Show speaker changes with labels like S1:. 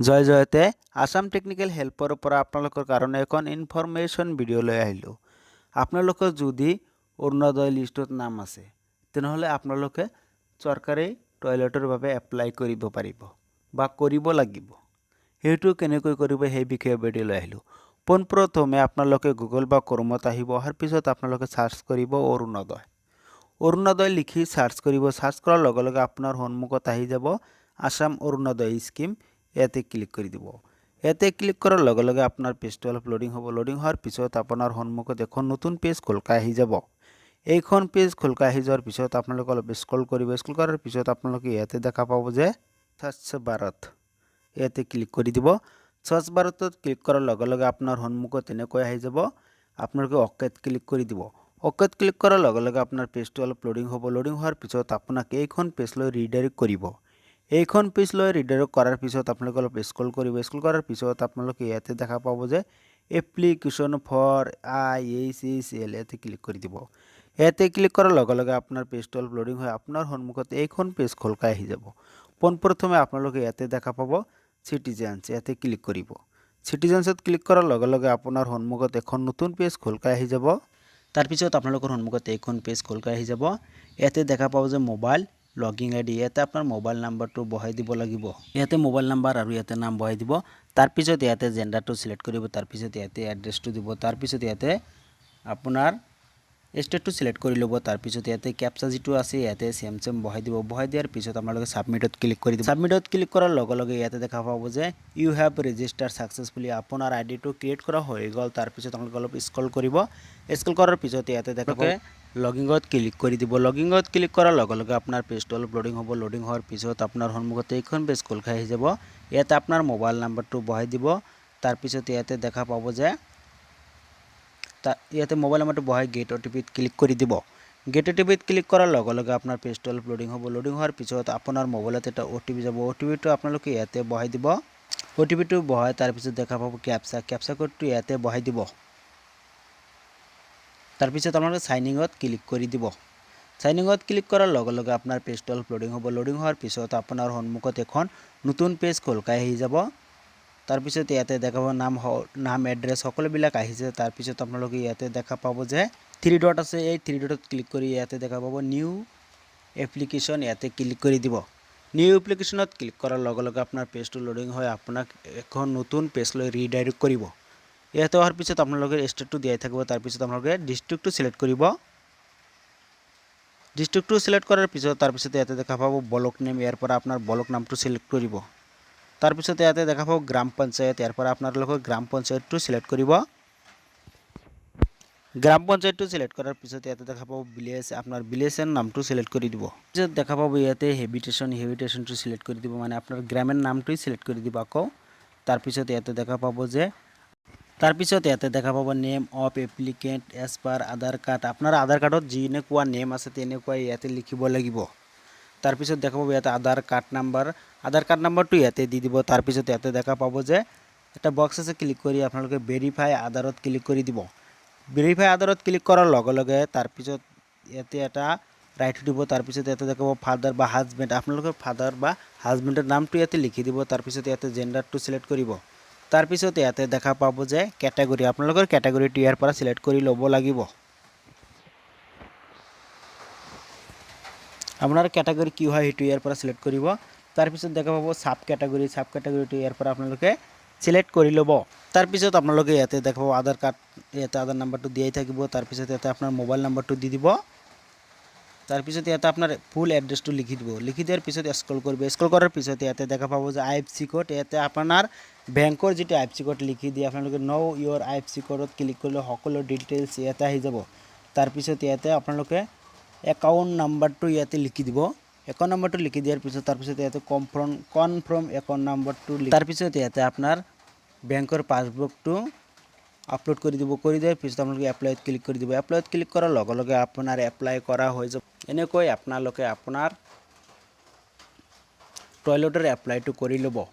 S1: জয় Jayate. Assam technical হেল্পৰ পৰা আপোনালোকৰ কাৰণে এখন ইনফৰমেশ্যন ভিডিঅ' লৈ আহিলোঁ। আপোনালোকৰ যদি অৰুণোদয় লিষ্টত নাম আছে, তেনেহ'লে আপোনালোকে চৰকাৰী টয়লেটৰ বাবে এপ্লাই কৰিব পাৰিব বা কৰিব লাগিব। সেইটো কেনেকৈ কৰিব, সেই বিষয়ে ভিডিঅ' লৈ আহিলোঁ। পোনপ্ৰথমে আপোনালোকে গুগল বা ক্ৰমত আহিব। অহাৰ পিছত আপোনালোকে চাৰ্চ কৰিব অৰুণোদয়। অৰুণোদয় লিখি চাৰ্চ কৰিব। চাৰ্চ কৰাৰ লগে লগে আপোনাৰ সন্মুখত আহি যাব আছাম অৰুণোদয় স্কীম। ইয়াতে ক্লিক কৰি দিব। ইয়াতে ক্লিক কৰাৰ লগে লগে আপোনাৰ পেজটো অলপ লোডিং হ'ব। লোডিং হোৱাৰ পিছত আপোনাৰ সন্মুখত এখন নতুন পেজ খোল খাই আহি যাব। এইখন পেজ খোল খাই আহি যোৱাৰ পিছত আপোনালোকে অলপ স্ক্ৰল কৰিব। স্ক্ৰল কৰাৰ পিছত আপোনালোকে ইয়াতে দেখা পাব যে স্বচ্ছ ভাৰত। ইয়াতে ক্লিক কৰি দিব। স্বচ্ছ ভাৰতত ক্লিক কৰাৰ লগে লগে আপোনাৰ সন্মুখত তেনেকৈ আহি যাব। আপোনালোকে অ'কেত ক্লিক কৰি দিব। অ'কেত ক্লিক কৰাৰ লগে লগে আপোনাৰ পেজটো অলপ লোডিং হ'ব। লোডিং হোৱাৰ পিছত আপোনাক এইখন পেজ লৈ ৰিডাইৰেক্ট কৰিব। এইখন পেজ লৈ ৰিডাইৰেক্ট কৰাৰ পিছত আপোনালোকে অলপ স্ক্ৰল কৰিব। স্ক্ৰল কৰাৰ পিছত আপোনালোকে ইয়াতে দেখা পাব যে এপ্লিকেশ্যন ফৰ আইএইচএইচএল। ইয়াতে ক্লিক কৰি দিব। ইয়াতে ক্লিক কৰাৰ লগে লগে আপোনাৰ পেজটো অলপ লোডিং হৈ আপোনাৰ সন্মুখত এইখন পেজ খোল খাই আহি যাব। পোনপ্ৰথমে আপোনালোকে ইয়াতে দেখা পাব চিটিজেন্স। ইয়াতে ক্লিক কৰিব। চিটিজেন্সত ক্লিক কৰাৰ লগে লগে আপোনাৰ সন্মুখত এখন নতুন পেজ খোল খাই আহি যাব। তাৰপিছত আপোনালোকৰ সন্মুখত এইখন পেজ খোল খাই আহি যাব। ইয়াতে দেখা পাব যে মোবাইল লগিং আইডি। ইয়াতে আপোনাৰ মোবাইল নাম্বাৰটো বহাই দিব লাগিব। ইয়াতে মোবাইল নাম্বাৰ আৰু ইয়াতে নাম বহাই দিব। তাৰপিছত ইয়াতে জেণ্ডাৰটো চিলেক্ট কৰিব। তাৰপিছত ইয়াতে এড্ৰেছটো দিব। তাৰপিছত ইয়াতে আপোনাৰ ষ্টেটটো চিলেক্ট কৰি ল'ব। তাৰপিছত ইয়াতে কেপচা যিটো আছে, ইয়াতে চেম চেম বহাই দিব। বহাই দিয়াৰ পিছত আপোনালোকে ছাবমিটত ক্লিক কৰি দিব। ছাবমিটত ক্লিক কৰাৰ লগে লগে ইয়াতে দেখা পাব যে "You have register successfully." আপোনাৰ আইডিটো ক্ৰিয়েট কৰা হৈ গ'ল। তাৰপিছত আপোনালোকে অলপ স্ক্ৰল কৰিব। স্ক্ৰল কৰাৰ পিছত ইয়াতে দেখা পাব লগিঙত ক্লিক কৰি দিব। লগিঙত ক্লিক কৰাৰ লগে লগে আপোনাৰ পেজটো অলপ লোডিং হ'ব। লোডিং হোৱাৰ পিছত আপোনাৰ সন্মুখত এইখন পেজ খোল খাই আহি যাব। ইয়াতে আপোনাৰ মোবাইল নাম্বাৰটো বহাই দিব। তাৰপিছত ইয়াতে দেখা পাব যে ইয়াতে মোবাইল নাম্বাৰটো বহাই গেট অ'টিপিত ক্লিক কৰি দিব। গেট অ'টিপিত ক্লিক কৰাৰ লগে লগে আপোনাৰ পেজটো অলপ লোডিং হ'ব। লোডিং হোৱাৰ পিছত আপোনাৰ মোবাইলত এটা অ'টিপি যাব। অ'টিপিটো আপোনালোকে ইয়াতে বহাই দিব। অ'টিপিটো বহাই তাৰপিছত দেখা পাব কেপচা। কেপচা কোডটো ইয়াতে বহাই দিব। তাৰপিছত আপোনালোকে চাইন ইনত ক্লিক কৰি দিব। চাইন ইনত ক্লিক কৰাৰ লগে লগে আপোনাৰ পেজটো অলপ লোডিং হ'ব। লোডিং হোৱাৰ পিছত আপোনাৰ সন্মুখত এখন নতুন পেজ খোল খাই আহি যাব। তাৰপিছত ইয়াতে দেখাব নাম, নাম, এড্ৰেছ, সকলোবিলাক আহিছে। তাৰপিছত আপোনালোকে ইয়াতে দেখা পাব যে থ্ৰী ডট আছে। এই থ্ৰী ডটত ক্লিক কৰি ইয়াতে দেখা পাব নিউ এপ্লিকেশ্যন। ইয়াতে ক্লিক কৰি দিব। নিউ এপ্লিকেশ্যনত ক্লিক কৰাৰ লগে লগে আপোনাৰ পেজটো লোডিং হৈ আপোনাক এখন নতুন পেজ লৈ ৰিডাইৰেক্ট কৰিব। ইয়াতে অহাৰ পিছত আপোনালোকে ষ্টেটটো দিয়াই থাকিব। তাৰপিছত আপোনালোকে ডিষ্ট্ৰিক্টটো চিলেক্ট কৰিব। ডিষ্ট্ৰিক্টটো চিলেক্ট কৰাৰ পিছত, তাৰপিছত ইয়াতে দেখা পাব ব্লক নেম। ইয়াৰ পৰা আপোনাৰ ব্লক নামটো চিলেক্ট কৰিব। তাৰপিছত ইয়াতে দেখা পাব গ্ৰাম পঞ্চায়ত। ইয়াৰ পৰা আপোনালোকৰ গ্ৰাম পঞ্চায়তটো চিলেক্ট কৰিব। গ্ৰাম পঞ্চায়তটো চিলেক্ট কৰাৰ পিছত ইয়াতে দেখা পাব ভিলেজ। আপোনাৰ ভিলেজৰ নামটো চিলেক্ট কৰি দিব। পিছত দেখা পাব ইয়াতে হেবিটেশ্যন। হেবিটেশ্যনটো চিলেক্ট কৰি দিব, মানে আপোনাৰ গ্ৰামৰ নামটোৱেই চিলেক্ট কৰি দিব আকৌ। তাৰপিছত ইয়াতে দেখা পাব যে, তাৰপিছত ইয়াতে দেখা পাব name of applicant as per Aadhaar card। আপোনাৰ আধাৰ কাৰ্ডত যেনেকুৱা নেম আছে, তেনেকুৱাই ইয়াতে লিখিব লাগিব। তাৰপিছত দেখা পাব ইয়াতে আধাৰ কাৰ্ড নাম্বাৰ। আধাৰ কাৰ্ড নাম্বাৰটো ইয়াতে দি দিব। তাৰপিছত ইয়াতে দেখা পাব যে এটা বক্স আছে। ক্লিক কৰি আপোনালোকে ভেৰিফাই আধাৰত ক্লিক কৰি দিব। ভেৰিফাই আধাৰত ক্লিক কৰাৰ লগে লগে তাৰপিছত ইয়াতে এটা ৰাইট দিব। তাৰপিছত ইয়াতে দেখাব ফাদাৰ বা হাজবেণ্ড। আপোনালোকৰ ফাদাৰ বা হাজবেণ্ডৰ নামটো ইয়াতে লিখি দিব। তাৰপিছত ইয়াতে জেণ্ডাৰটো চিলেক্ট কৰিব। তাৰপিছত ইয়াতে দেখা পাব যে কেটেগৰী। আপোনালোকৰ কেটেগৰীটো ইয়াৰ পৰা চিলেক্ট কৰি ল'ব লাগিব। আপোনাৰ কেটেগৰী কি হয়, সেইটো ইয়াৰ পৰা চিলেক্ট কৰিব। তাৰপিছত দেখা পাব চাব কেটেগৰী। চাব কেটেগৰীটো ইয়াৰ পৰা আপোনালোকে চিলেক্ট কৰি ল'ব। তাৰপিছত আপোনালোকে ইয়াতে দেখা পাব আধাৰ কাৰ্ড। ইয়াতে আধাৰ নাম্বাৰটো দিয়াই থাকিব। তাৰপিছত ইয়াতে আপোনাৰ মোবাইল নাম্বাৰটো দি দিব। তাৰপিছত ইয়াতে আপোনাৰ ফুল এড্ৰেছটো লিখি দিব। লিখি দিয়াৰ পিছত স্ক্ৰল কৰিব। স্ক্ৰল কৰাৰ পিছত ইয়াতে দেখা পাব যে আইএফএছচি কোড। ইয়াতে আপোনাৰ বেংকৰ যিটো আইএফএছচি কোড লিখি দিয়ে, আপোনালোকে ন' ইয়ৰ আইএফএছচি কোডত ক্লিক কৰিলে সকলো ডিটেইলছ ইয়াতে আহি যাব। তাৰপিছত ইয়াতে আপোনালোকে একাউণ্ট নাম্বাৰটো ইয়াতে লিখি দিব। একাউণ্ট নাম্বাৰটো লিখি দিয়াৰ পিছত, তাৰপিছত ইয়াতে কনফাৰ্ম একাউণ্ট নাম্বাৰটো। তাৰপিছত ইয়াতে আপোনাৰ বেংকৰ পাছবুকটো আপলোড কৰি দিব। কৰি দিয়াৰ পিছত আপোনালোকে এপ্লাইত ক্লিক কৰি দিব। এপ্লাইত ক্লিক কৰাৰ লগে লগে আপোনাৰ এপ্লাই কৰা হৈ যাব। এনেকৈ আপোনালোকে আপোনাৰ টয়লেটৰ এপ্লাইটো কৰি ল'ব।